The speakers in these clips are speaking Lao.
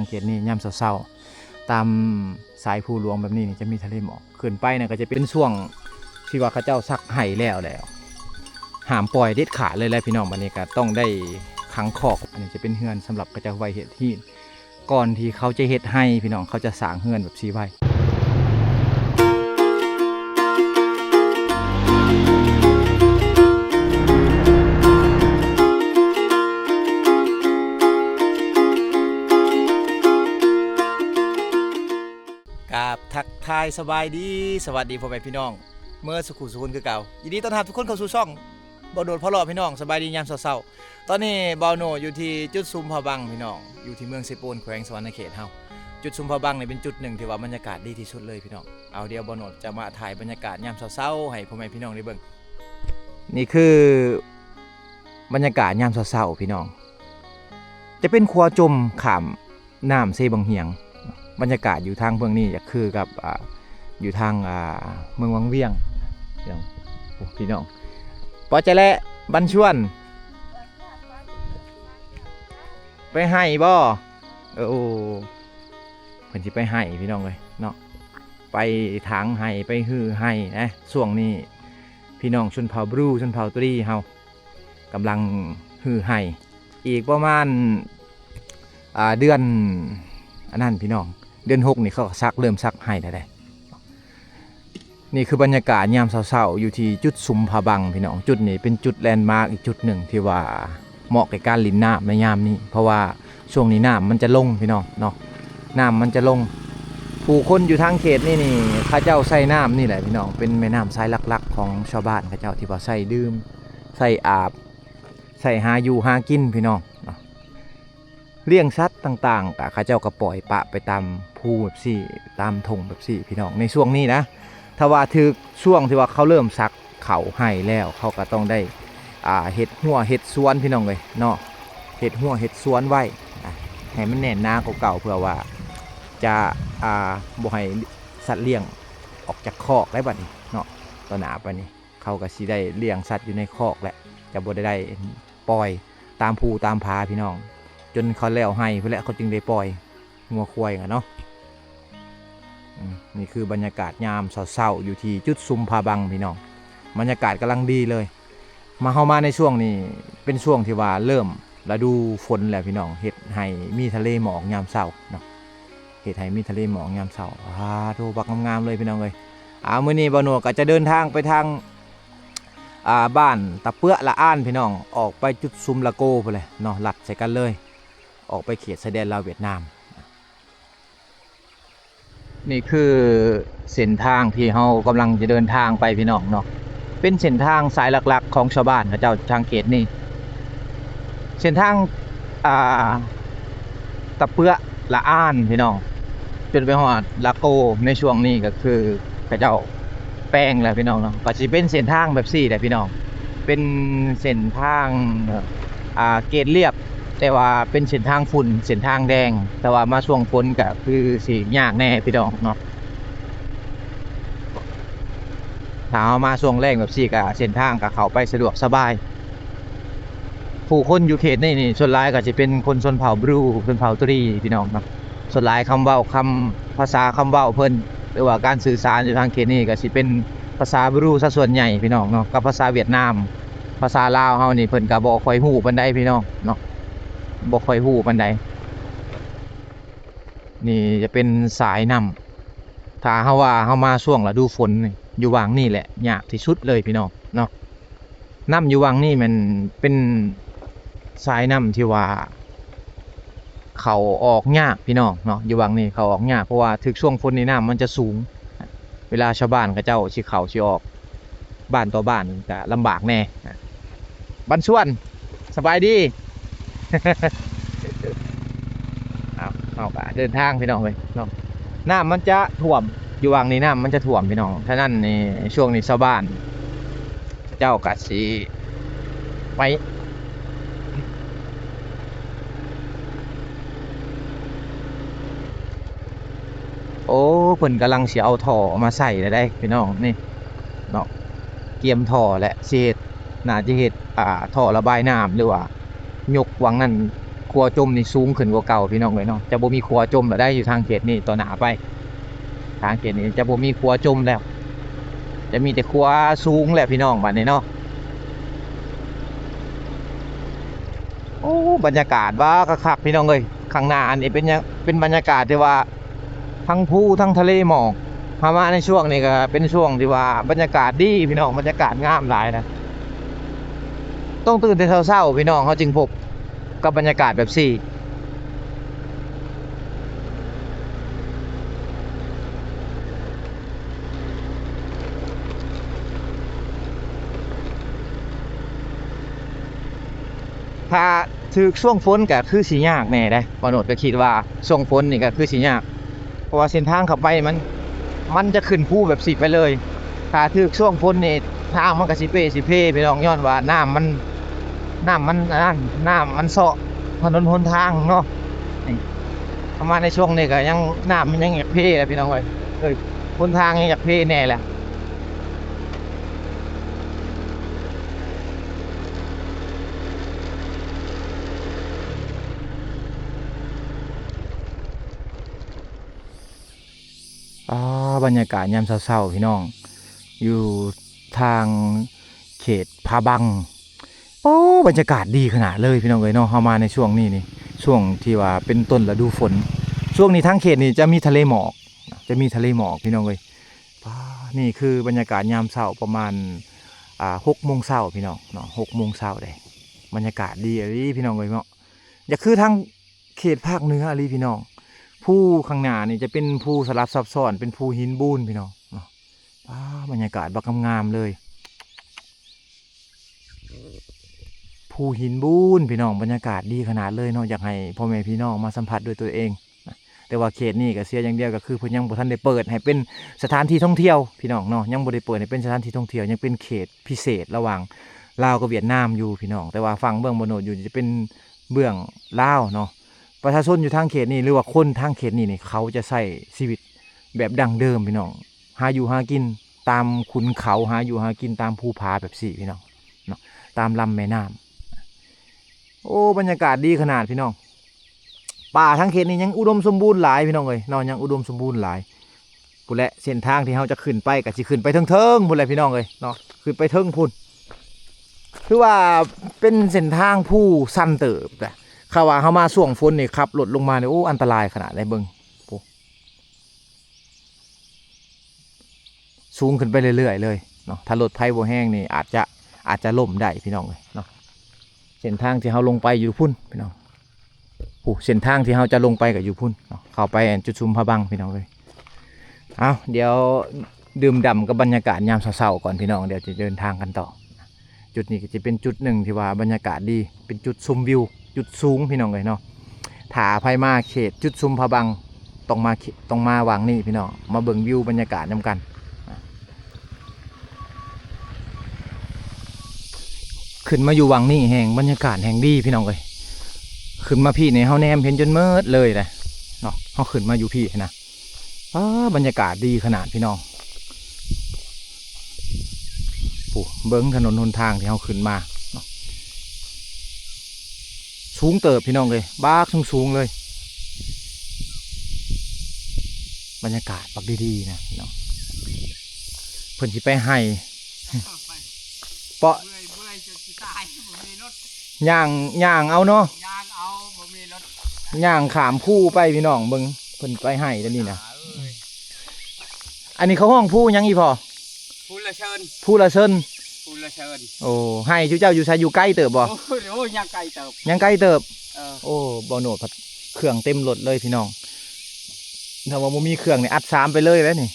ເຂດນີ້ຍາມເຊົ້າໆ ຕາມສາຍພູຫຼວງແບບນີ້ນີ້ຈະມີທະເລໝອກ. ຂຶ້ນໄປນັ້ນກໍຈະເປັນຊ່ວງທີ່ວ່າເຂົາເຈົ້າສັກໄຮ່ແລ້ວແຫຼະ ຫ້າມປ່ອຍເດັດຂາດເລີຍແຫຼະພີ່ນ້ອງ. ບັດນີ້ກໍຕ້ອງໄດ້ຂັງຄອກ. ອັນນີ້ຈະເປັນເຮືອນສຳລັບເຂົາເຈົ້າໄວ້ເຮັດຮີດ ກ່ອນທີ່ເຂົາຈະເຮັດໄຮ່ພີ່ນ້ອງ ເຂົາຈະສ້າງເຮືອນແບບຊີ້ໄວ້. ກາບທັກທາຍສະບາຍດີ ສະຫວັດດີພໍ່ແມ່ພີ່ນ້ອງເໝິດສູ່ຜູ້ສູ່ຄົນຄືເກົ່າ. ຍິນດີຕ້ອນຮັບທຸກຄົນເຂົ້າສູ່ຊ່ອງ ບໍ່ໂດດພໍເລາະພີ່ນ້ອງ ສະບາຍດີຍາມເຊົ້າໆ. ຕອນນີ້ບ່າວໂນດຢູ່ທີ່ຈຸດຊຸມຜາບັງພີ່ນ້ອງ ຢູ່ທີ່ເມືອງເຊໂປນ ແຂວງສະຫວັນນະເຂດເຮົາ. ຈຸດຊຸມຜາບັງນີ້ເປັນຈຸດໜຶ່ງທີ່ວ່າບັນຍາກາດດີທີ່ສຸດເລີຍພີ່ນ້ອງ. ເອົາ ດຽວບ່າວໂນດຈະມາຖ່າຍບັນຍາກາດຍາມເຊົ້າໆໃຫ້ພໍ່ແມ່ພີ່ນ້ອງໄດ້ເບິ່ງ. ນີ້ຄືບັນຍາກາດຍາມເຊົ້າໆພີ່ນ້ອງ ຈະເປັນຂົວຈົມຂ້າມ ນ້ຳເຊບັງຫຽງ. ບັນຍາກາດຢູ່ທາງເບື້ອງນີ້ຈະຄືກັບ ອ່າ ຢູ່ທາງ ອ່າ ເມືອງວັງວຽງ ພີ່ນ້ອງ. ໂອ້ ພີ່ນ້ອງ ປໍຈະແລະ ບັນຊວນ ໄປໄຮ່ບໍ່? ເອີ ໂອ້ ເພິ່ນຊິໄປໄຮ່ພີ່ນ້ອງເອີຍເນາະ ໄປຖາງໄຮ່ ໄປຮື້ໄຮ່ນະ. ຊ່ວງນີ້ພີ່ນ້ອງຊົນເຜົ່າບຣູ ຊົນເຜົ່າຕຣີເຮົາ ກຳລັງຮື້ໄຮ່. ອີກປະມານ ອ່າ ເດືອນ ອັນນັ້ນພີ່ນ້ອງ ເດືອນຫົກນີ້ເຂົາກໍສັກ ເລີ່ມສັກໄຮ່ແລ້ວເດ້. ນີ້ຄືບັນຍາກາດຍາມເຊົ້າໆ ຢູ່ທີ່ຈຸດຊຸມຜາບັງພີ່ນ້ອງ. ຈຸດນີ້ເປັນຈຸດແລນມາກອີກຈຸດໜຶ່ງທີ່ວ່າເໝາະແກ່ການຫຼິ້ນນ້ຳໃນຍາມນີ້ ເພາະວ່າຊ່ວງນີ້ນ້ຳມັນຈະລົງພີ່ນ້ອງເນາະ ນ້ຳມັນຈະລົງ. ຜູ້ຄົນຢູ່ທາງເຂດນີ້ນີ້ ເຂົາເຈົ້າໃຊ້ນ້ຳນີ້ແຫຼະພີ່ນ້ອງ ເປັນແມ່ນ້ຳສາຍຫຼັກໆຂອງຊາວບ້ານເຂົາເຈົ້າ ທີ່ວ່າໃຊ້ດື່ມ ໃຊ້ອາບ ໃຊ້ຫາຢູ່ຫາກິນພີ່ນ້ອງເນາະ. ລ້ຽງສັດຕ່າງໆ ກະເຂົາເຈົ້າກໍປ່ອຍປະໄປຕາມພູແບບຊີ້ ຕາມທົ່ງແບບຊີ້ພີ່ນ້ອງ. ໃນຊ່ວງນີ້ນະ ຖ້າວ່າຖືກຊ່ວງທີ່ວ່າເຂົາເລີ່ມສັກເຂົ້າໄຮ່ແລ້ວ ເຂົາກໍຕ້ອງໄດ້ ອ່າ ເຮັດຮົ້ວເຮັດສວນພີ່ນ້ອງເອີຍເນາະ ເຮັດຮົ້ວເຮັດສວນໄວ້ ອ່າ ໃຫ້ມັນແໜ້ນໜາກວ່າເກົ່າ ເພື່ອວ່າຈະ ອ່າ ບໍ່ໃຫ້ສັດລ້ຽງອອກຈາກຄອກໄດ້ບັດນີ້ເນາະ. ຕໍ່ໜ້າໄປນີ້ ເຂົາກໍຊິໄດ້ລ້ຽງສັດຢູ່ໃນຄອກແຫຼະ ຈະບໍ່ໄດ້ ໄດ້ປ່ອຍຕາມພູຕາມຜາພີ່ນ້ອງ ຈົນເຂົາແລ້ວໄຮ່ພຸ້ນແຫຼະ ເຂົາຈຶ່ງໄດ້ປ່ອຍງົວຄວາຍກັນເນາະ. ອືມ ນີ້ຄືບັນຍາກາດຍາມເຊົ້າໆ ຢູ່ທີ່ຈຸດຊຸມຜາບັງພີ່ນ້ອງ ບັນຍາກາດກຳລັງດີເລີຍ. ມາ ເຮົາມາໃນຊ່ວງນີ້ເປັນຊ່ວງທີ່ວ່າເລີ່ມລະດູຝົນແລ້ວພີ່ນ້ອງ ເຮັດໃຫ້ມີທະເລໝອກຍາມເຊົ້າເນາະ ເຮັດໃຫ້ມີທະເລໝອກຍາມເຊົ້າ. ອາໂທ້ ບັກງາມໆເລີຍພີ່ນ້ອງເອີຍ. ອາ ມື້ນີ້ບ່າວໂນດກໍຈະເດີນທາງໄປທາງ ອ່າ ບ້ານຕະເປືອລະອານພີ່ນ້ອງ ອອກໄປຈຸດຊຸມລະໂກພຸ້ນແຫຼະເນາະ ລັດໃສ່ກັນເລີຍ ອອກໄປເຂດຊາຍແດນລາວຫວຽດນາມ. ນີ້ຄືເສັ້ນທາງທີ່ເຮົາກຳລັງຈະເດີນທາງໄປພີ່ນ້ອງເນາະ ເປັນເສັ້ນທາງສາຍຫຼັກໆຂອງຊາວບ້ານເຂົາເຈົ້າທາງເຂດນີ້ ເສັ້ນທາງ ອ່າ ຕະເປືອລະອານພີ່ນ້ອງ ຈົນໄປຮອດລາໂກ. ໃນຊ່ວງນີ້ກໍຄືເຂົາເຈົ້າແປງແລ້ວພີ່ນ້ອງເນາະ ກໍຊິເປັນເສັ້ນທາງແບບຊີ້ແຫຼະພີ່ນ້ອງ ເປັນເສັ້ນທາງ ອ່າ ເກດລຽບ ແຕ່ວ່າເປັນເສັ້ນທາງຝຸ່ນ ເສັ້ນທາງແດງ ແຕ່ວ່າມາຊ່ວງຝົນກໍຄືຊິຍາກແດ່ພີ່ນ້ອງເນາະ. ຖ້າເຮົາມາຊ່ວງແລ້ງແບບຊີ້ກໍເສັ້ນທາງກໍເຂົ້າໄປສະດວກສະບາຍ. ຜູ້ຄົນຢູ່ເຂດນີ້ນີ້ ສ່ວນຫຼາຍກໍຊິເປັນຄົນຊົນເຜົ່າບຣູ ຊົນເຜົ່າຕຣີພີ່ນ້ອງເນາະ. ສ່ວນຫຼາຍຄຳເວົ້າ ຄຳ ພາສາຄຳເວົ້າເພິ່ນ ຫຼືວ່າການສື່ສານຢູ່ທາງເຂດນີ້ກໍຊິເປັນພາສາບຣູຊະສ່ວນໃຫຍ່ພີ່ນ້ອງເນາະ ກັບພາສາຫວຽດນາມ. ພາສາລາວເຮົານີ້ເພິ່ນກໍບໍ່ຄ່ອຍຮູ້ປານໃດພີ່ນ້ອງເນາະ ບໍ່ຄ່ອຍຮູ້ປານໃດ. ນີ້ຈະເປັນສາຍນ້ຳ ຖ້າເຮົາວ່າເຮົາມາຊ່ວງລະດູຝົນນີ້ ຢູ່ຫວ່າງນີ້ແຫຼະຍາກທີ່ສຸດເລີຍພີ່ນ້ອງເນາະ. ນ້ຳຢູ່ຫວ່າງນີ້ແມ່ນເປັນສາຍນ້ຳທີ່ວ່າເຂົ້າອອກຍາກພີ່ນ້ອງເນາະ ຢູ່ຫວ່າງນີ້ເຂົ້າອອກຍາກ ເພາະວ່າຖືກຊ່ວງຝົນນີ້ນ້ຳມັນຈະສູງ ເວລາຊາວບ້ານເຂົາເຈົ້າຊິເຂົ້າຊິອອກ ບ້ານຕໍ່ບ້ານກະລຳບາກແດ່. ບັນຊວນ ສະບາຍດີ. ເອົາ ເຮົາກະເດີນທາງພີ່ນ້ອງເອີຍເນາະ ນ້ຳມັນຈະຖ້ວມ ຢູ່ຫວ່າງນີ້ນ້ຳມັນຈະຖ້ວມພີ່ນ້ອງ. ສະນັ້ນນີ້ ຊ່ວງນີ້ຊາວບ້ານເຂົາເຈົ້າກະຊິໄປ ໂອ້ ເພິ່ນກຳລັງຊິເອົາທໍ່ມາໃສ່ແລ້ວເດ້ພີ່ນ້ອງ ນີ້ເນາະ ກຽມທໍ່ແຫຼະ ຊິເຮັດ ໜ້າຈະເຮັດ ອ່າ ທໍ່ລະບາຍນ້ຳ ຫຼືວ່າຍົກຫວ່າງນັ້ນ ຂົວຈົມນີ້ສູງຂຶ້ນກວ່າເກົ່າພີ່ນ້ອງເອີຍເນາະ, ຈະບໍ່ມີຂົວຈົມແລ້ວໄດ໋ ຢູ່ທາງເຂດນີ້ຕໍ່ໜ້າໄປ. ທາງເຂດນີ້ຈະບໍ່ມີຂົວຈົມແລ້ວ, ຈະມີແຕ່ຂົວສູງແຫຼະພີ່ນ້ອງ ບາດນີ້ເນາະ. ໂອ້ ບັນຍາກາດວ່າຄັກໆ ພີ່ນ້ອງເອີຍ. ຂ້າງໜ້າອັນນີ້ເປັນຫຍັງ ເປັນບັນຍາກາດທີ່ວ່າ ທັງພູທັງທະເລໝອກ. ເຮົາມາໃນຊ່ວງນີ້ກໍເປັນຊ່ວງທີ່ວ່າບັນຍາກາດດີພີ່ນ້ອງ, ບັນຍາກາດງາມຫຼາຍນະ. ຕ້ອງຕື່ນແຕ່ເຊົ້າໆ ພີ່ນ້ອງ ເຮົາຈຶ່ງພົບກັບບັນຍາກາດແບບນີ້. ຖ້າຖືກຊ່ວງຝົນກໍຄືຊິຍາກແດ່ເດ້, ບ່າວໂນດກໍຄິດວ່າຊ່ວງຝົນນີ້ກໍຄືຊິຍາກ ເພາະວ່າເສັ້ນທາງເຂົ້າໄປມັນ ມັນຈະຂຶ້ນພູແບບນີ້ໄປເລີຍ. ຖ້າຖືກຊ່ວງຝົນນີ້ ທາງມັນກໍຊິເປຊິເພພີ່ນ້ອງ, ຍ້ອນວ່ານ້ຳມັນ ນ້ຳມັນອັນນັ້ນ ນ້ຳມັນເຊາະຖະໜົນຫົນທາງເນາະ. ນີ້ ເຂົ້າມາໃນຊ່ວງນີ້ກໍຍັງ ນ້ຳມັນຍັງຢາກເພແຫຼະພີ່ນ້ອງເອີຍ, ເອີຍ ຫົນທາງຍັງຢາກເພແດ່ແຫຼະ. ອ່າ ບັນຍາກາດຍາມເຊົ້າໆ ພີ່ນ້ອງ ຢູ່ທາງເຂດພາບັງ. ໂອ້ ບັນຍາກາດດີຂະໜາດເລີຍພີ່ນ້ອງເອີຍເນາະ. ເຮົາມາໃນຊ່ວງນີ້ນີ້ ຊ່ວງທີ່ວ່າເປັນຕົ້ນລະດູຝົນ, ຊ່ວງນີ້ທາງເຂດນີ້ຈະມີທະເລໝອກ ຈະມີທະເລໝອກພີ່ນ້ອງເອີຍ. ປ້າ ນີ້ຄືບັນຍາກາດຍາມເຊົ້າ ປະມານ ອ່າ ຫົກໂມງເຊົ້າພີ່ນ້ອງເນາະ, ຫົກໂມງເຊົ້າເດ້. ບັນຍາກາດດີອີ່ຫຼີພີ່ນ້ອງເອີຍເນາະ, ຢາກຄືທາງເຂດພາກເໜືອອີ່ຫຼີພີ່ນ້ອງ. ພູຂ້າງໜ້ານີ້ຈະເປັນພູສະຫຼັບຊັບຊ້ອນ ເປັນພູຫີນບູນພີ່ນ້ອງເນາະ. ປ້າ ບັນຍາກາດບັກງາມໆເລີຍ. ພູຫີນບູນພີ່ນ້ອງ, ບັນຍາກາດດີຂະໜາດເລີຍເນາະ, ຢາກໃຫ້ພໍ່ແມ່ພີ່ນ້ອງມາສຳຜັດດ້ວຍຕົວເອງນະ. ແຕ່ວ່າເຂດນີ້ກໍເສຍຢ່າງດຽວ ກໍຄືເພິ່ນຍັງບໍ່ທັນໄດ້ເປີດໃຫ້ເປັນສະຖານທີ່ທ່ອງທ່ຽວພີ່ນ້ອງເນາະ, ຍັງບໍ່ໄດ້ເປີດໃຫ້ເປັນສະຖານທີ່ທ່ອງທ່ຽວ, ຍັງເປັນເຂດພິເສດລະຫວ່າງລາວກັບຫວຽດນາມຢູ່ພີ່ນ້ອງ. ແຕ່ວ່າຝັ່ງເບື້ອງບ່າວໂນດຢູ່ຈະເປັນເບື້ອງລາວເນາະ. ປະຊາຊົນຢູ່ທາງເຂດນີ້ ຫຼືວ່າຄົນທາງເຂດນີ້ນີ້ ເຂົາຈະໃຊ້ຊີວິດແບບດັ້ງເດີມພີ່ນ້ອງ, ຫາຢູ່ຫາກິນຕາມຂຸນເຂົາ ຫາຢູ່ຫາກິນຕາມພູຜາແບບຊີ້ພີ່ນ້ອງເນາະ, ຕາມລຳແມ່ນ້ຳ. ໂອ້ ບັນຍາກາດດີຂະໜາດພີ່ນ້ອງ. ປ່າທາງເຂດນີ້ຍັງອຸດົມສົມບູນຫຼາຍພີ່ນ້ອງເອີຍເນາະ, ຍັງອຸດົມສົມບູນຫຼາຍ. ພຸ້ນແຫຼະ ເສັ້ນທາງທີ່ເຮົາຈະຂຶ້ນໄປ ກໍຊິຂຶ້ນໄປເທິງໆ ພຸ້ນແຫຼະພີ່ນ້ອງເອີຍເນາະ, ຂຶ້ນໄປເທິງພຸ້ນ. ຖືວ່າເປັນເສັ້ນທາງພູຊັນເຕີບນະ. ຖ້າວ່າເຮົາມາຊ່ວງຝົນນີ້ ຂັບລົດລົງມານີ້ ໂອ້ ອັນຕະລາຍຂະໜາດໃດ. ເບິ່ງ ໂອ້ ສູງຂຶ້ນໄປເລື້ອຍໆເລີຍເນາະ. ຖ້າລົດໃຜບໍ່ແຮງນີ້ ອາດຈະ ອາດຈະລົ້ມໄດ້ພີ່ນ້ອງເອີຍເນາະ. ເສັ້ນທາງທີ່ເຮົາລົງໄປຢູ່ພຸ້ນພີ່ນ້ອງ, ຜູ້ ເສັ້ນທາງທີ່ເຮົາຈະລົງໄປກໍຢູ່ພຸ້ນເນາະ, ເຂົ້າໄປອັນຈຸດຊຸມພະບັງພີ່ນ້ອງເອີຍ. ເອົາ ດຽວດື່ມດ່ຳກັບບັນຍາກາດຍາມເຊົ້າໆກ່ອນພີ່ນ້ອງ, ດຽວຈະເດີນທາງກັນຕໍ່. ຈຸດນີ້ກໍຈະເປັນຈຸດໜຶ່ງທີ່ວ່າບັນຍາກາດດີ, ເປັນຈຸດຊົມວິວ ຈຸດສູງພີ່ນ້ອງເອີຍເນາະ. ຖ້າໃຜມາເຂດຈຸດຊຸມພະບັງ ຕ້ອງມາເຂ- ຕ້ອງມາຫວ່າງນີ້ພີ່ນ້ອງ, ມາເບິ່ງວິວບັນຍາກາດນຳກັນ. ຂຶ້ນມາຢູ່ຫວ່າງນີ້ແຮ່ງບັນຍາກາດແຮ່ງດີພີ່ນ້ອງເອີຍ, ຂຶ້ນມາພີ້ນີ້ເຮົາແນມເຫັນຈົນໝົດເລີຍນະເນາະ. ເຮົາຂຶ້ນມາຢູ່ພີ້ນະ ປ້າ ບັນຍາກາດດີຂະໜາດພີ່ນ້ອງ. ໂອ້ ເບິ່ງຖະໜົນຫົນທາງທີ່ເຮົາຂຶ້ນມາເນາະ, ສູງເຕີບພີ່ນ້ອງເອີຍ, ບັກສູງໆເລີຍ. ບັນຍາກາດບັກດີໆນະເນາະ, ເພິ່ນຊິໄປໄຮ່ ເປາະ ເມື່ອຍ ເມື່ອຍຈົນຊິຕາຍ ບໍ່ມີລົດ ຍ່າງ ຍ່າງເອົາເນາະ, ຍ່າງເອົາ ບໍ່ມີລົດ ຍ່າງຂ້າມພູໄປພີ່ນ້ອງ. ເບິ່ງ ເພິ່ນໄປໄຮ່ແລ້ວນີ້ນະ. ເອີຍ ອັນນີ້ເຂົາຮ້ອງພູຫຍັງອີ່ພໍ່? ພູລະເຊີນ ພູລະເຊີນ ພູລະເຊີນ. ໂອ້ ໄຮ່ຈຸເຈົ້າຢູ່ໃສ? ຢູ່ໄກເຕີບບໍ່? ໂອ້ຍ ໂອ້ຍ ຍັງໄກເຕີບ ຍັງໄກເຕີບ. ເອີ ໂອ້ ບ່າວໂນດພັດເຄື່ອງເຕັມລົດເລີຍພີ່ນ້ອງ, ຖ້າວ່າບໍ່ມີເຄື່ອງນີ້ອັດສາມໄປເລີຍແຫຼະນີ້.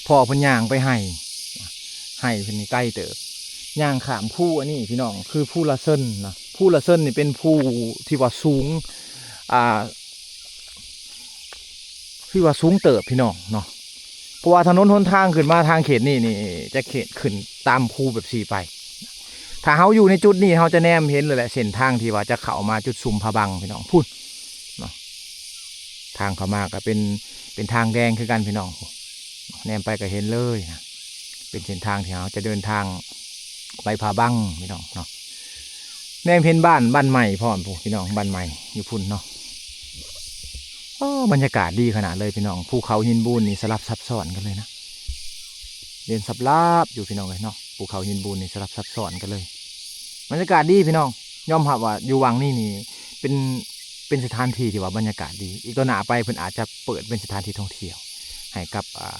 ພໍ່ເພິ່ນຍ່າງໄປໄຮ່ ໄຮ່ເພິ່ນນີ້ໄກເຕີບ, ຍ່າງຂ້າມພູອັນນີ້ພີ່ນ້ອງ ຄືພູລະເຊີນນະ. ພູລະເຊີນນີ້ເປັນພູທີ່ວ່າສູງ ອ່າ ຄືວ່າສູງເຕີບພີ່ນ້ອງເນາະ, ເພາະວ່າຖະໜົນຫົນທາງຂຶ້ນມາທາງເຂດນີ້ນີ້ ຈະເຂດຂຶ້ນຕາມພູແບບຊີ້ໄປ. ຖ້າເຮົາຢູ່ໃນຈຸດນີ້ ເຮົາຈະແນມເຫັນເລີຍແຫຼະ ເສັ້ນທາງທີ່ວ່າຈະເຂົ້າມາຈຸດຊຸມພະບັງພີ່ນ້ອງ ພຸ້ນເນາະ. ທາງເຂົ້າມາກໍເປັນ ເປັນທາງແດງຄືກັນພີ່ນ້ອງ, ແນມໄປກໍເຫັນເລີຍນະ ເປັນເສັ້ນທາງທີ່ເຮົາຈະເດີນທາງໄປພະບັງພີ່ນ້ອງເນາະ. ແນມເຫັນບ້ານ ບ້ານໃໝ່ພ້ອມ ພຸ້ນພີ່ນ້ອງ ບ້ານໃໝ່ຢູ່ພຸ້ນເນາະ. ໂອ້ ບັນຍາກາດດີຂະໜາດເລີຍພີ່ນ້ອງ ພູເຂົາຫີນບູນນີ້ສະຫຼັບຊັບຊ້ອນກັນເລີຍນະ ເດັ່ນສັບຫຼາບຢູ່ພີ່ນ້ອງເອີຍເນາະ. ພູເຂົາຫີນບູນນີ້ສະຫຼັບຊັບຊ້ອນກັນເລີຍ ບັນຍາກາດດີພີ່ນ້ອງ. ຍອມຮັບວ່າຢູ່ວັງນີ້ນີ້ເປັນ ເປັນສະຖານທີ່ທີ່ວ່າບັນຍາກາດດີ. ອີກຕໍ່ໜ້າໄປເພິ່ນອາດຈະເປີດເປັນສະຖານທີ່ທ່ອງທ່ຽວໃຫ້ກັບ ອ່າ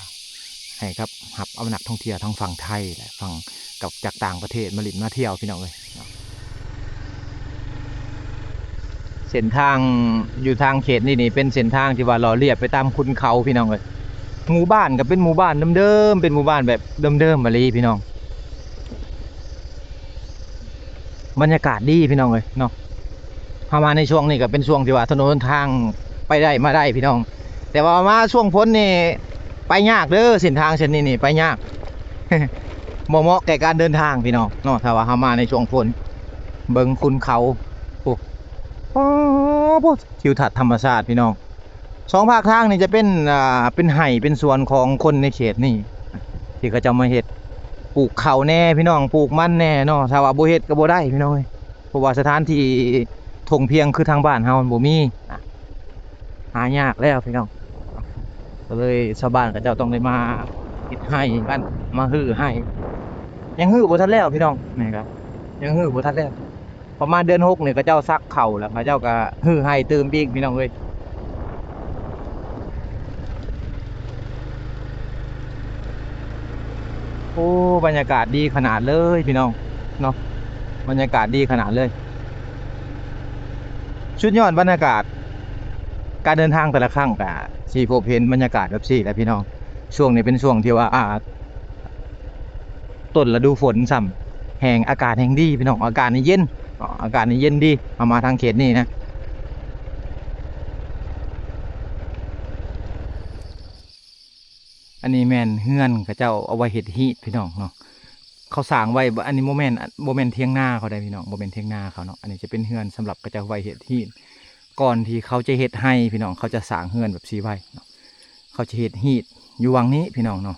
ໃຫ້ກັບ ຮັບເອົານັກທ່ອງທ່ຽວທາງຝັ່ງໄທ ແລະ ຝັ່ງກັບ ຈາກຕ່າງປະເທດມາຫຼິ້ນມາທ່ຽວພີ່ນ້ອງເອີຍ. ເສັ້ນທາງຢູ່ທາງເຂດນີ້ນີ້ເປັນເສັ້ນທາງທີ່ວ່າຫຼໍ່ລຽບໄປຕາມຂຸນເຂົາພີ່ນ້ອງເອີຍ. ໝູ່ບ້ານກໍເປັນໝູ່ບ້ານເດີມໆ ເປັນໝູ່ບ້ານແບບເດີມໆອີ່ຫຼີພີ່ນ້ອງ. ບັນຍາກາດດີພີ່ນ້ອງເອີຍເນາະ. ເຮົາມາໃນຊ່ວງນີ້ກໍເປັນຊ່ວງທີ່ວ່າຖະໜົນຫົນທາງໄປໄດ້ມາໄດ້ພີ່ນ້ອງ ແຕ່ວ່າມາຊ່ວງຝົນນີ້ໄປຍາກເດີ ເສັ້ນທາງເສັ້ນນີ້ນີ້ໄປຍາກ ບໍ່ເໝາະແກ່ການເດີນທາງພີ່ນ້ອງເນາະ. ຖ້າວ່າເຮົາມາໃນຊ່ວງຝົນ ເບິ່ງຂຸນເຂົາ ໂອ້ ໂອ້ ທິວທັດທຳມະຊາດພີ່ນ້ອງ. ສອງພາກທາງນີ້ຈະເປັນ ອ່າ ເປັນໄຮ່ເປັນສວນຂອງຄົນໃນເຂດນີ້ ທີ່ເຂົາເຈົ້າມາເຮັດ ປູກເຂົ້າແດ່ພີ່ນ້ອງ ປູກມັນແດ່ເນາະ. ຖ້າວ່າບໍ່ເຮັດກໍບໍ່ໄດ້ພີ່ນ້ອງເອີຍ ເພາະວ່າສະຖານທີ່ທົ່ງພຽງຄືທາງບ້ານເຮົາມັນບໍ່ມີ ຫາຍາກແລ້ວພີ່ນ້ອງ. ກໍເລີຍຊາວບ້ານເຂົາເຈົ້າຕ້ອງໄດ້ມາເຮັດໄຮ່ກັນ ມາຮື້ໄຮ່ ຍັງຮື້ບໍ່ທັນແລ້ວພີ່ນ້ອງ. ນີ້ກໍຍັງຮື້ບໍ່ທັນແລ້ວ ປະມານເດືອນຫົກນີ້ເຂົາເຈົ້າສັກເຂົ້າ ແລ້ວເຂົາເຈົ້າກໍຮື້ໄຮ່ຕື່ມອີກພີ່ນ້ອງເອີຍ. ໂອ້ ບັນຍາກາດດີຂະໜາດເລີຍພີ່ນ້ອງເນາະ ບັນຍາກາດດີຂະໜາດເລີຍ. ສຸດຍອດບັນຍາກາດ ການເດີນທາງແຕ່ລະຄັ້ງກະຊິພົບເຫັນບັນຍາກາດແບບຊີ້ແຫຼະພີ່ນ້ອງ. ຊ່ວງນີ້ເປັນຊ່ວງທີ່ວ່າ ອ່າ ຕົ້ນລະດູຝົນຊ້ຳ ແຮ່ງ ອາກາດແຮ່ງດີພີ່ນ້ອງ ອາກາດນີ້ເຢັນ ອາກາດນີ້ເຢັນດີ. ເຮົາມາທາງເຂດນີ້ນະ ອັນນີ້ແມ່ນເຮືອນເຂົາເຈົ້າເອົາໄວ້ເຮັດຮີດພີ່ນ້ອງເນາະ ເຂົາສ້າງໄວ້. ອັນນີ້ບໍ່ແມ່ນ ບໍ່ແມ່ນຖຽງນາເຂົາໃດພີ່ນ້ອງ ບໍ່ແມ່ນຖຽງນາເຂົາເນາະ. ອັນນີ້ຈະເປັນເຮືອນສຳລັບເຂົາເຈົ້າໄວ້ເຮັດຮີດ ກ່ອນທີ່ເຂົາຈະເຮັດໄຮ່ພີ່ນ້ອງ ເຂົາຈະສ້າງເຮືອນແບບຊີ້ໄວ້ເນາະ ເຂົາຈະເຮັດຮີດຢູ່ວັງນີ້ພີ່ນ້ອງເນາະ.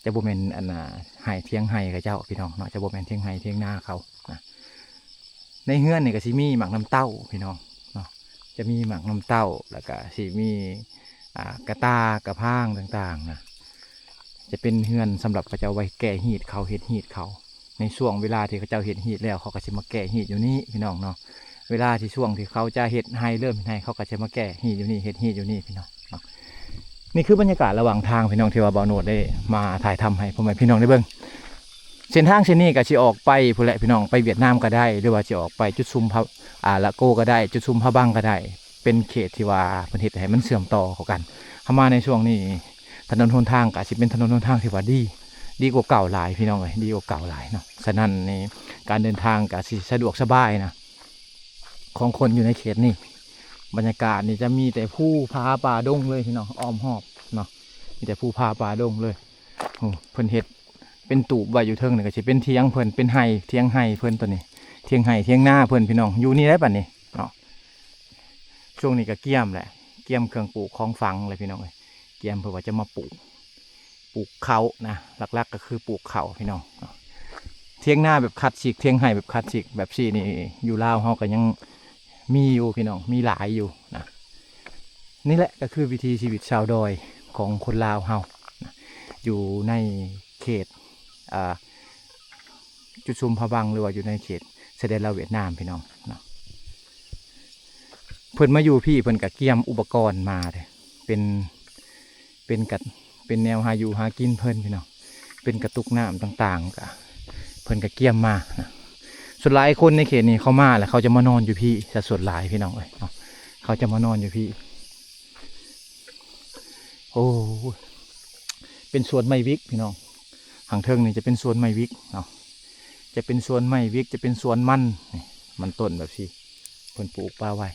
ຈະບໍ່ແມ່ນອັນນ່າໄຮ່ ຖຽງໄຮ່ເຂົາເຈົ້າພີ່ນ້ອງເນາະ ຈະບໍ່ແມ່ນຖຽງໄຮ່ຖຽງນາເຂົານະ. ໃນເຮືອນນີ້ກໍຊິມີໝາກນ້ຳເຕົ້າພີ່ນ້ອງເນາະ ຈະມີໝາກນ້ຳເຕົ້າ ແລ້ວກໍຊິມີ ອ່າ ກະຕ່າ ກະພາງຕ່າງໆນະ. ຈະເປັນເຮືອນສຳລັບເຂົາເຈົ້າໄວ້ແກ່ຮີດເຂົາ ເຮັດຮີດເຂົາ. ໃນຊ່ວງເວລາທີ່ເຂົາເຈົ້າເຮັດຮີດແລ້ວ ເຂົາກໍຊິມາແກ່ຮີດຢູ່ນີ້ພີ່ນ້ອງເນາະ. ເວລາທີ່ຊ່ວງທີ່ເຂົາຈະເຮັດໄຮ່ ເລີ່ມເຮັດໄຮ່ ເຂົາກໍຈະມາແກ່ຮີດຢູ່ນີ້ ເຮັດຮີດຢູ່ນີ້ພີ່ນ້ອງເນາະ. ນີ້ຄືບັນຍາກາດລະຫວ່າງທາງພີ່ນ້ອງ ທີ່ວ່າບ່າວໂນດໄດ້ມາຖ່າຍທຳໃຫ້ພໍ່ແມ່ພີ່ນ້ອງໄດ້ເບິ່ງ. ເສັ້ນທາງເສັ້ນນີ້ກໍຊິອອກໄປພຸ້ນແຫຼະພີ່ນ້ອງ ໄປຫວຽດນາມກໍໄດ້ ຫຼືວ່າຊິອອກໄປຈຸດຊຸມພະ ອ່າ ລະໂກກໍໄດ້ ຈຸດຊຸມພະບັງກໍໄດ້ ເປັນເຂດທີ່ວ່າເພິ່ນເຮັດໃຫ້ມັນເຊື່ອມຕໍ່ເຂົ້າກັນ. ເຮົາມາໃນຊ່ວງນີ້ ຖະໜົນຫົນທາງກໍຊິເປັນຖະໜົນຫົນທາງທີ່ວ່າດີ ດີກວ່າເກົ່າຫຼາຍພີ່ນ້ອງເອີຍ ດີກວ່າເກົ່າຫຼາຍເນາະ. ສະນັ້ນນີ້ ການເດີນທາງກໍຊິສະດວກສະບາຍນະ ຂອງຄົນຢູ່ໃນເຂດນີ້. ບັນຍາກາດນີ້ຈະມີແຕ່ພູຜາປ່າດົງເລີຍພີ່ນ້ອງ ອ້ອມຮອບເນາະ ມີແຕ່ພູຜາປ່າດົງເລີຍ. ໂອ້ ເພິ່ນເຮັດເປັນຕູບໄວ້ຢູ່ເທິງນີ້ ກໍຊິເປັນຖຽງເພິ່ນ ເປັນໄຮ່ ຖຽງໄຮ່ເພິ່ນ ໂຕນີ້ຖຽງໄຮ່ຖຽງນາເພິ່ນພີ່ນ້ອງ ຢູ່ນີ້ແຫຼະບັດນີ້ເນາະ. ຊ່ວງນີ້ກໍກຽມແຫຼະ ກຽມເຄື່ອງປູກຂອງຝັງແຫຼະພີ່ນ້ອງເອີຍ ກຽມເພິ່ນວ່າຈະມາປູກ ປູກເຂົ້ານະ ຫຼັກໆກໍຄືປູກເຂົ້າພີ່ນ້ອງເນາະ. ຖຽງນາແບບຄລາສສິກ ຖຽງໄຮ່ແບບຄລາສສິກແບບຊີ້ນີ້ ຢູ່ລາວເຮົາກໍຍັງມີຢູ່ພີ່ນ້ອງ ມີຫຼາຍຢູ່ນະ. ນີ້ແຫຼະກໍຄືວິຖີຊີວິດຊາວດອຍຂອງຄົນລາວເຮົານະ ຢູ່ໃນເຂດ ອ່າ ຈຸດຊຸມພະບັງ ຫຼືວ່າຢູ່ໃນເຂດຊາຍແດນລາວຫວຽດນາມພີ່ນ້ອງເນາະ. ເພິ່ນມາຢູ່ພີ້ ເພິ່ນກະກຽມອຸປະກອນມາເດ້ ເປັນ ເປັນກະ ເປັນແນວຫາຢູ່ຫາກິນເພິ່ນພີ່ນ້ອງ ເປັນກະຕຸກນ້ຳຕ່າງໆ ກະ ເພິ່ນກະກຽມມານະ. ສ່ວນຫຼາຍຄົນໃນເຂດນີ້ເຂົາມາແລ້ວ ເຂົາຈະມານອນຢູ່ພີ້ຊະສ່ວນຫຼາຍພີ່ນ້ອງເອີຍເນາະ ເຂົາຈະມານອນຢູ່ພີ້. ໂອ້ ເປັນສວນໄມ້ວິກພີ່ນ້ອງ ຂ້າງເທິງນີ້ຈະເປັນສວນໄມ້ວິກເນາະ ຈະເປັນສວນໄມ້ວິກ ຈະເປັນສວນມັນ ນີ້ ມັນຕົ້ນແບບຊີ້ ເພິ່ນປູກປະໄວ້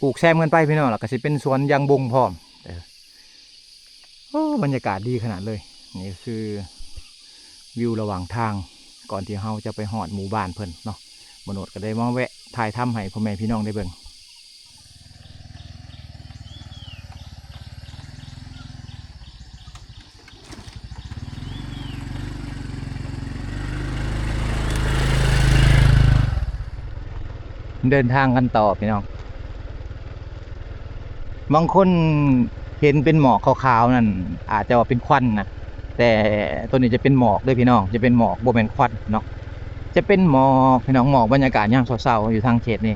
ປູກແຊມກັນໄປພີ່ນ້ອງ ແລ້ວກໍຊິເປັນສວນຢາງບົງພ້ອມ. ເອີ ໂອ້ ບັນຍາກາດດີຂະໜາດເລີຍ. ນີ້ຄືວິວລະຫວ່າງທາງ ກ່ອນທີ່ເຮົາຈະໄປຮອດໝູ່ບ້ານເພິ່ນເນາະ ບ່າວໂນດກໍໄດ້ມາແວະຖ່າຍທຳໃຫ້ພໍ່ແມ່ພີ່ນ້ອງໄດ້ເບິ່ງ. ເດີນທາງກັນຕໍ່ພີ່ນ້ອງ. ບາງຄົນເຫັນເປັນໝອກຂາວໆນັ້ນ ອາດຈະວ່າເປັນຄວັນນະ, ແຕ່ໂຕນີ້ຈະເປັນໝອກເດີ້ພີ່ນ້ອງ, ຈະເປັນໝອກ ບໍ່ແມ່ນຄວັນເນາະ, ຈະເປັນໝອກພີ່ນ້ອງ. ໝອກບັນຍາກາດຍາມເຊົ້າໆຢູ່ທາງເຂດນີ້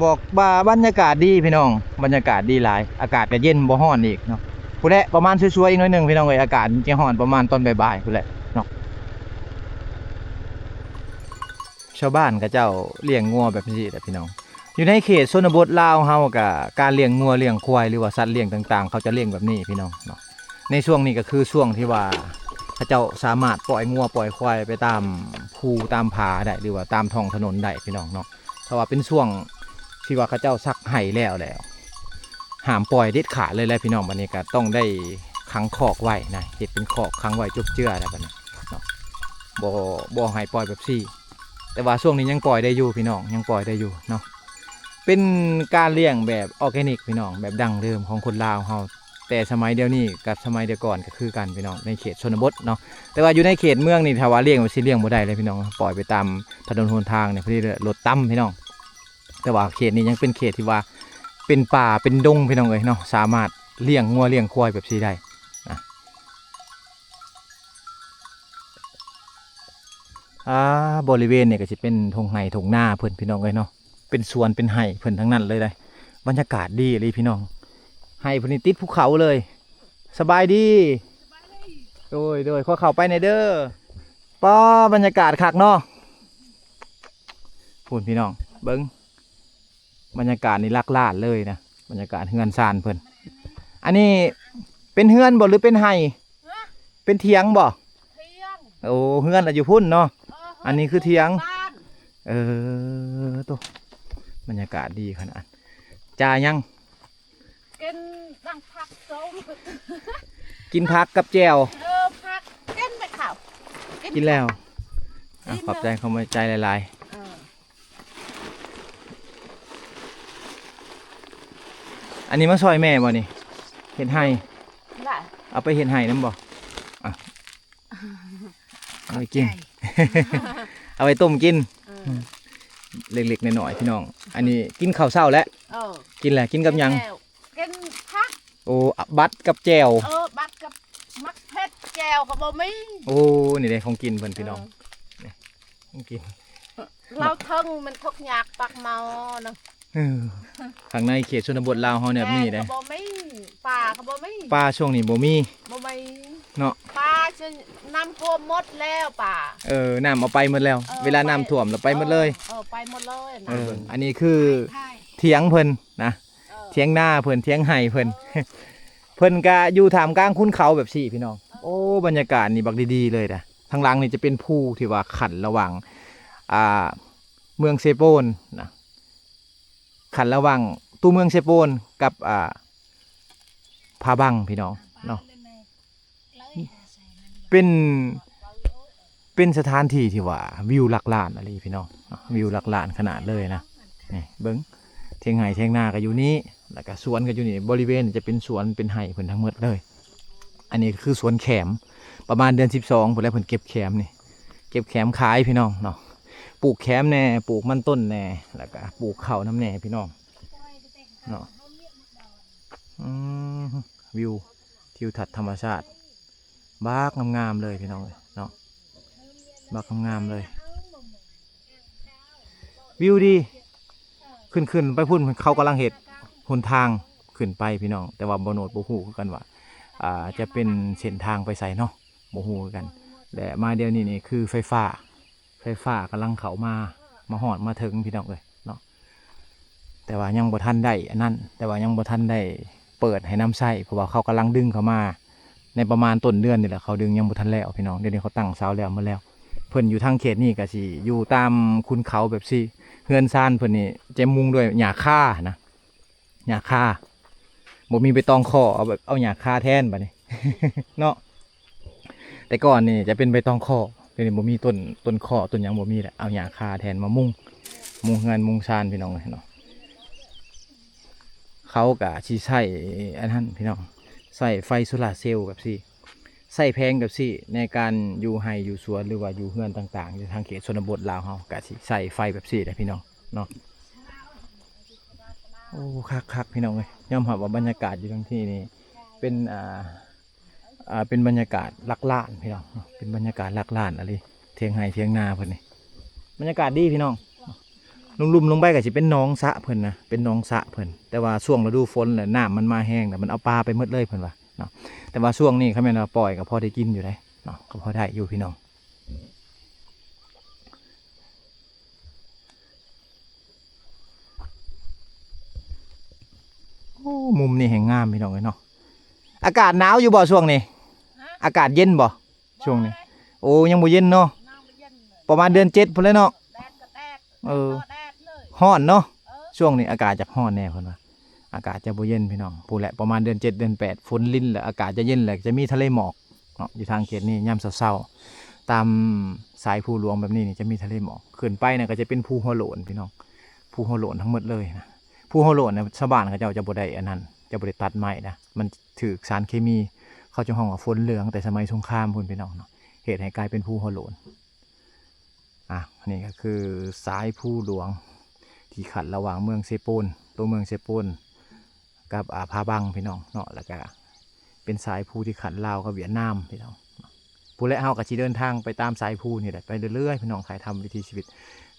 ບອກວ່າບັນຍາກາດດີພີ່ນ້ອງ, ບັນຍາກາດດີຫຼາຍ, ອາກາດກໍເຢັນ ບໍ່ຮ້ອນອີກເນາະ. ພຸ້ນແຫຼະ ປະມານສວຍໆອີກໜ້ອຍໜຶ່ງພີ່ນ້ອງເອີຍ, ອາກາດມັນຈະຮ້ອນປະມານຕອນບ່າຍໆພຸ້ນແຫຼະເນາະ. ຊາວບ້ານເຂົາເຈົ້າລ້ຽງງົວແບບນີ້ແຫຼະພີ່ນ້ອງ. ຢູ່ໃນເຂດຊົນນະບົດລາວເຮົາກະ ການລ້ຽງງົວລ້ຽງຄວາຍ ຫຼືວ່າສັດລ້ຽງຕ່າງໆ ເຂົາຈະລ້ຽງແບບນີ້ພີ່ນ້ອງເນາະ. ໃນຊ່ວງນີ້ກໍຄືຊ່ວງທີ່ວ່າເຂົາເຈົ້າສາມາດປ່ອຍງົວປ່ອຍຄວາຍໄປຕາມພູຕາມຜາໄດ້ ຫຼືວ່າຕາມທ້ອງຖະໜົນໄດ້ພີ່ນ້ອງເນາະ. ຖ້າວ່າເປັນຊ່ວງທີ່ວ່າເຂົາເຈົ້າສັກໄຮ່ແລ້ວແລ້ວ ຫ້າມປ່ອຍເດັດຂາດເລີຍແຫຼະພີ່ນ້ອງ. ບັດນີ້ກໍຕ້ອງໄດ້ຂັງຄອກໄວ້ນະ, ເຮັດເປັນຄອກຂັງໄວ້ຈົບເຈື່ອແລ້ວບັດນີ້ເນາະ, ບໍ່ ບໍ່ໃຫ້ປ່ອຍແບບຊີ້. ແຕ່ວ່າຊ່ວງນີ້ຍັງປ່ອຍໄດ້ຢູ່ພີ່ນ້ອງ, ຍັງປ່ອຍໄດ້ຢູ່ເນາະ. ເປັນການລ້ຽງແບບອອແກນິກພີ່ນ້ອງ, ແບບດັ້ງເດີມຂອງຄົນລາວເຮົາ, ແຕ່ສະໄໝດຽວນີ້ກັບສະໄໝແຕ່ກ່ອນກໍຄືກັນພີ່ນ້ອງ, ໃນເຂດຊົນນະບົດເນາະ. ແຕ່ວ່າຢູ່ໃນເຂດເມືອງນີ້ ຖ້າວ່າລ້ຽງ ມັນຊິລ້ຽງບໍ່ໄດ້ເລີຍພີ່ນ້ອງ, ປ່ອຍໄປຕາມຖະໜົນຫົນທາງນີ້ ພໍດີລົດຕຳພີ່ນ້ອງ. ແຕ່ວ່າເຂດນີ້ຍັງເປັນເຂດທີ່ວ່າເປັນປ່າເປັນດົງພີ່ນ້ອງເອີຍເນາະ, ສາມາດລ້ຽງງົວລ້ຽງຄວາຍແບບຊີ້ໄດ້ນະ. ອ່າ ບໍລິເວນນີ້ກໍຊິເປັນທົ່ງໄຮ່ທົ່ງນາເພິ່ນພີ່ນ້ອງເອີຍເນາະ, ເປັນສວນເປັນໄຮ່ເພິ່ນທັງນັ້ນເລີຍເດ້. ບັນຍາກາດດີອີ່ຫຼີພີ່ນ້ອງ, ໄຮ່ເພິ່ນນີ້ຕິດພູເຂົາເລີຍ. ສະບາຍດີ. ໂດຍ ໂດຍ ຂໍເຂົ້າໄປແດ່ເດີ. ປ້າ ບັນຍາກາດຄັກເນາະ. ພຸ້ນພີ່ນ້ອງເບິ່ງ ບັນຍາກາດນີ້ຫຼັກລ້ານເລີຍນະ, ບັນຍາກາດເຮືອນຊານເພິ່ນ. ອັນນີ້ເປັນເຮືອນບໍ່ ຫຼືເປັນໄຮ່? ຮະ? ເປັນຖຽງບໍ່? ຖຽງ. ໂອ້ ເຮືອນລະຢູ່ພຸ້ນເນາະ. ເອີ ອັນນີ້ຄືຖຽງ. ເຮືອນຢູ່ບ້ານ. ເອີ ໂຕ ບັນຍາກາດດີຂະໜາດ. ຈ່າຍັງ? ກິນດັງຜັກສົ້ມ. ກິນຜັກກັບແຈ່ວ. ເອີ ຜັກ ກິນໄປເຂົ້າ ກິນແລ້ວ. ອ່ະ ກິນ ຂອບໃຈ ເນາະ ຂອບໃຈຫຼາຍໆ. ເອີ ອັນນີ້ມາຊ່ອຍແມ່ບໍ່ນີ້? ເຮັດໄຮ່. ລະ ເອົາໄປເຮັດໄຮ່ນຳບໍ່? ອ່ະ ເອົາໄປກິນ ຂອບໃຈ ເອົາໄປຕົ້ມກິນ. ເອີ ເລັກໆນ້ອຍໆ ພີ່ນ້ອງ. ອັນນີ້ກິນເຂົ້າເຊົ້າແລ້ວ. ເອີ ກິນແລ້ວ ກິນກັບຫຍັງ? ກິນແລ້ວ ກິນຜັກ. ໂອ້ ບັດກັບແຈ່ວ. ເອີ ບັດກັບໝາກເຜັດ ແຈ່ວກໍບໍ່ມີ. ໂອ້ ນີ້ເດ້ຂອງກິນເພິ່ນ ພີ່ນ້ອງ. ເອີ ນີ້ຂອງກິນ. ລາວເທິງມັນທຸກຍາກປາກໝໍ້ນະ. ເອີ ຂ້າງໃນເຂດຊົນນະບົດລາວເຮົາແບບນີ້ເດ້. ແຈ່ວກໍບໍ່ມີ ປາກໍບໍ່ມີ. ປາຊ່ວງນີ້ບໍ່ມີ ບໍ່ມີເນາະ. ປາຈະ ນ້ຳຖ້ວມໝົດແລ້ວປາ. ເອີ ນ້ຳເອົາໄປໝົດແລ້ວ. ເອີ ເວລານ້ຳຖ້ວມແລ້ວໄປໝົດເລີຍ. ເອີ ໄປໝົດເລີຍນະ. ເອີ ອັນນີ້ຄືຖຽງເພິ່ນນະ. ເອີ ຖຽງນາເພິ່ນ ຖຽງໄຮ່ເພິ່ນ. ເອີ ເພິ່ນກະຢູ່ທ່າມກາງຂຸນເຂົາແບບຊີ້ ພີ່ນ້ອງ. ເອີ ໂອ້ ບັນຍາກາດນີ້ບັກດີໆເລີຍນະ. ທາງຫຼັງນີ້ຈະເປັນພູທີ່ວ່າຂັ້ນລະຫວ່າງ ອ່າ ເມືອງເຊໂປນນະ, ຂັ້ນລະຫວ່າງຕົວເມືອງເຊໂປນກັບ ອ່າ ຜາບັງ ພີ່ນ້ອງເນາະ. ເປັນ ເປັນສະຖານທີ່ທີ່ວ່າວິວຫຼັກລ້ານອີ່ຫຼີ ພີ່ນ້ອງເນາະ, ວິວຫຼັກລ້ານຂະໜາດເລີຍນະ. ນີ້ເບິ່ງ ຖຽງໄຮ່ຖຽງນາກໍຢູ່ນີ້ ແລ້ວກໍສວນກໍຢູ່ນີ້. ບໍລິເວນນີ້ຈະເປັນສວນເປັນໄຮ່ເພິ່ນທັງໝົດເລີຍ. ອັນນີ້ຄືສວນແຂມ. ປະມານເດືອນສິບສອງພຸ້ນແຫຼະ ເພິ່ນເກັບແຂມນີ້ ເກັບແຂມຂາຍ ພີ່ນ້ອງເນາະ. ປູກແຂມແດ່ ປູກມັນຕົ້ນແດ່ ແລ້ວກໍປູກເຂົ້ານຳແດ່ ພີ່ນ້ອງເນາະ. ອືມ ວິວທິວທັດທຳມະຊາດ ບັກງາມໆເລີຍ ພີ່ນ້ອງເອີຍເນາະ, ບັກງາມໆເລີຍ. ວິວດີ. ຂຶ້ນ ຂຶ້ນໄປພຸ້ນ ເຂົາກຳລັງເຮັດຫົນທາງຂຶ້ນໄປ ພີ່ນ້ອງ, ແຕ່ວ່າບໍ່ໂນດບໍ່ຮູ້ຄືກັນວ່າ ອ່າ ຈະເປັນເສັ້ນທາງໄປໃສເນາະ, ບໍ່ຮູ້ຄືກັນ. ແລະ ມາດຽວນີ້ນີ້ຄືໄຟຟ້າ ໄຟຟ້າກຳລັງເຂົ້າມາ ມາຮອດມາເຖິງ ພີ່ນ້ອງເອີຍເນາະ. ແຕ່ວ່າຍັງບໍ່ທັນໄດ້ອັນນັ້ນ ແຕ່ວ່າຍັງບໍ່ທັນໄດ້ເປີດໃຫ້ນຳໃຊ້ ເພາະວ່າເຂົາກຳລັງດຶງເຂົ້າມາ ໃນປະມານຕົ້ນເດືອນນີ້ແຫຼະ ເຂົາດຶງຍັງບໍ່ທັນແລ້ວ ພີ່ນ້ອງ. ດຽວນີ້ເຂົາຕັ້ງເສົາແລ້ວໝົດແລ້ວ. ເພິ່ນຢູ່ທາງເຂດນີ້ກໍຊິຢູ່ຕາມຂຸນເຂົາແບບຊີ້. ເຮືອນຊານເພິ່ນນີ້ຈະມຸງດ້ວຍຫຍ້າຄານະ, ຫຍ້າຄາ. ບໍ່ມີໃບຕອງຄໍ່ ເອົາແບບ ເອົາຫຍ້າຄາແທນບາດນີ້ເນາະ. ແຕ່ກ່ອນນີ້ຈະເປັນໃບຕອງຄໍ່, ດຽວນີ້ບໍ່ມີຕົ້ນ ຕົ້ນຄໍ່ຕົ້ນຫຍັງບໍ່ມີແລ້ວ, ເອົາຫຍ້າຄາແທນມາມຸງ ມຸງເຮືອນມຸງຊານ ພີ່ນ້ອງເອີຍເນາະ. ເຂົາກະຊິໃຊ້ອັນນັ້ນ ພີ່ນ້ອງ, ໃຊ້ໄຟໂຊລາເຊວແບບຊີ້. ໃຊ້ແຜງແບບນີ້ໃນການຢູ່ໄຮ່ຢູ່ສວນ ຫຼືວ່າຢູ່ເຮືອນຕ່າງໆ ຢູ່ທາງເຂດຊົນນະບົດລາວເຮົາ ກະຊິໃຊ້ໄຟແບບນີ້ແຫຼະພີ່ນ້ອງເນາະ. ໂອ້ ຄັກໆ ພີ່ນ້ອງເອີຍ ຍອມຮັບວ່າບັນຍາກາດຢູ່ທາງທີ່ນີ້ເປັນ ອ່າ ອ່າ ເປັນບັນຍາກາດຫຼັກລ້ານພີ່ນ້ອງເນາະ ເປັນບັນຍາກາດຫຼັກລ້ານອີ່ຫຼີ ຖຽງໄຮ່ຖຽງນາເພິ່ນນີ້. ບັນຍາກາດດີພີ່ນ້ອງ ລຸ່ມໆລົງໄປກໍຊິເປັນໜອງສະເພິ່ນນະ ເປັນໜອງສະເພິ່ນ ແຕ່ວ່າຊ່ວງລະດູຝົນແລ້ວ ນ້ຳມັນມາແຮງແລ້ວ ມັນເອົາປາໄປໝົດເລີຍເພິ່ນວ່າເນາະ. ແຕ່ວ່າຊ່ວງນີ້ຄັນແມ່ນວ່າປ່ອຍກໍພໍໄດ້ກິນຢູ່ເດ້ເນາະ ກໍພໍໄດ້ຢູ່ພີ່ນ້ອງ. ໂອ້ ມຸມນີ້ແຮ່ງງາມພີ່ນ້ອງເອີຍເນາະ. ອາກາດໜາວຢູ່ບໍ່ຊ່ວງນີ້? ຮະ? ອາກາດເຢັນບໍ່ຊ່ວງນີ້? ບໍ່ເດ້. ໂອ້ ຍັງບໍ່ເຢັນເນາະ ຍັງບໍ່ເຢັນເລີຍ. ປະມານເດືອນເຈັດພຸ້ນແຫຼະເນາະ. ແດດກໍແດດ ເອີ ກໍແດດເລີຍ ຮ້ອນເນາະ. ເອີ ຊ່ວງນີ້ອາກາດຈະຮ້ອນແດ່ເພິ່ນວ່າ ອາກາດຈະບໍ່ເຢັນພີ່ນ້ອງ. ພຸ້ນແຫຼະ ປະມານເດືອນເຈັດ ເດືອນແປດ ຝົນລິນແລ້ວ ອາກາດຈະເຢັນແລ້ວ ຈະມີທະເລໝອກເນາະ. ຢູ່ທາງເຂດນີ້ຍາມເຊົ້າໆ ຕາມສາຍພູຫຼວງແບບນີ້ນີ້ ຈະມີທະເລໝອກ. ຂຶ້ນໄປນະກໍຈະເປັນພູຫົວໂລ້ນພີ່ນ້ອງ ພູຫົວໂລ້ນທັງໝົດເລີຍນະ. ພູຫົວໂລ້ນນະ ຊາວບ້ານເຂົາເຈົ້າຈະບໍ່ໄດ້ອັນນັ້ນ ຈະບໍ່ໄດ້ຕັດໄມ້ນະ ມັນຖືກສານເຄມີ ເຂົາຈະຮ້ອງວ່າຝົນເຫຼືອງ ແຕ່ສະໄໝສົງຄາມພຸ້ນພີ່ນ້ອງເນາະ ເຮັດໃຫ້ກາຍເປັນພູຫົວໂລ້ນ. ອ່ະ ນີ້ກໍຄືສາຍພູຫຼວງທີ່ຂັ້ນລະຫວ່າງເມືອງເຊໂປນ ຕົວເມືອງເຊໂປນ ກັບ ອ່າ ຜາບັງພີ່ນ້ອງເນາະ. ແລ້ວກໍເປັນສາຍພູທີ່ຂັ້ນລາວກັບຫວຽດນາມພີ່ນ້ອງ. ພຸ້ນແຫຼະ ເຮົາກໍຊິເດີນທາງໄປຕາມສາຍພູນີ້ແຫຼະ ໄປເລື້ອຍໆ ພີ່ນ້ອງ ຖ່າຍທຳວິຖີຊີວິດ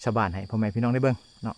ຊາວບ້ານໃຫ້ພໍ່ແມ່ພີ່ນ້ອງໄດ້ເບິ່ງເນາະ.